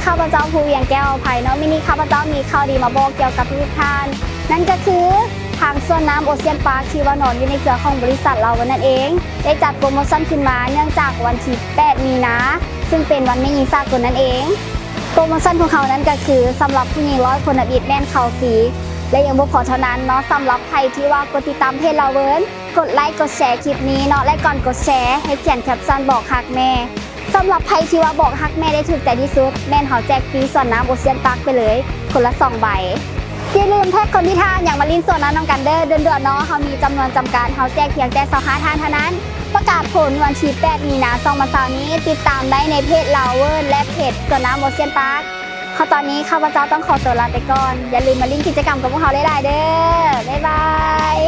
ຂ້າພະເຈົ້າ ພູວຽງ ແກ້ວອະໄພ ເນາະ, ມື້ນີ້ຂ້າພະເຈົ້າມີຂ່າວດີມາບອກກ່ຽວກັບທຸກໆທ່ານ, ນັ້ນກໍຄືທາງສວນນ້ຳໂອຊຽນປາກ ທີ່ວ່ານອນຢູ່ໃນເຄືອຂອງບໍລິສັດລາວເວີນນັ້ນເອງ ໄດ້ຈັດໂປຣໂມຊັນຂຶ້ນມາ ເນື່ອງຈາກວັນທີແປດມີນາ ຊຶ່ງເປັນວັນແມ່ຍິງສາກົນນັ້ນເອງ. ໂປຣໂມຊັນຂອງເຮົານັ້ນກໍຄື ສຳລັບຜູ້ຍິງຮ້ອຍຄົນທຳອິດແມ່ນເຂົ້າຟຣີ ແລະ ຍັງບໍ່ພໍເທົ່ານັ້ນເນາະ, ສຳລັບໃຜທີ່ວ່າກົດຕິດຕາມເພຈລາວເວີນ, ກົດໄລກ໌ ກົດແຊຄລິບນີ້ເນາະ ແລະ ກ່ອນກົດແຊໃຫ້ຂຽນແຄບຊັນບອກຮັກແມ່. ສຳລັບໃຜທີ່ວ່າບອກຮັກແມ່ໄດ້ຖືກໃຈທີ່ສຸດ ແມ່ນເຮົາແຈກຟຣີສວນນ້ຳໂອຊຽນປາກໄປເລີຍ ຄົນລະສອງໃບ. ຢ່າລືມແທັກຄົນທີ່ທ່ານຢາກມາຫຼິ້ນສວນນ້ຳນຳກັນເດີ້, ດ່ວນໆເນາະ, ເຮົາມີຈຳນວນຈຳກັດ, ເຮົາແຈກພຽງແຕ່ຊາວຫ້າທ່ານເທົ່ານັ້ນ. ປະກາດຜົນວັນທີແປດມີນາສອງພັນຊາວນີ້ ຕິດຕາມໄດ້ໃນເພຈລາວເວີນ ແລະ ເພຈສວນນ້ຳໂອຊຽນປາກ. ເພາະຕອນນີ້ຂ້າພະເຈົ້າຕ້ອງຂໍຕົວລາໄປກ່ອນ, ຢ່າລືມມາຫຼິ້ນກິດຈະກຳກັບພວກເຮົາຫຼາຍໆເດີ້. ບາຍບາຍ.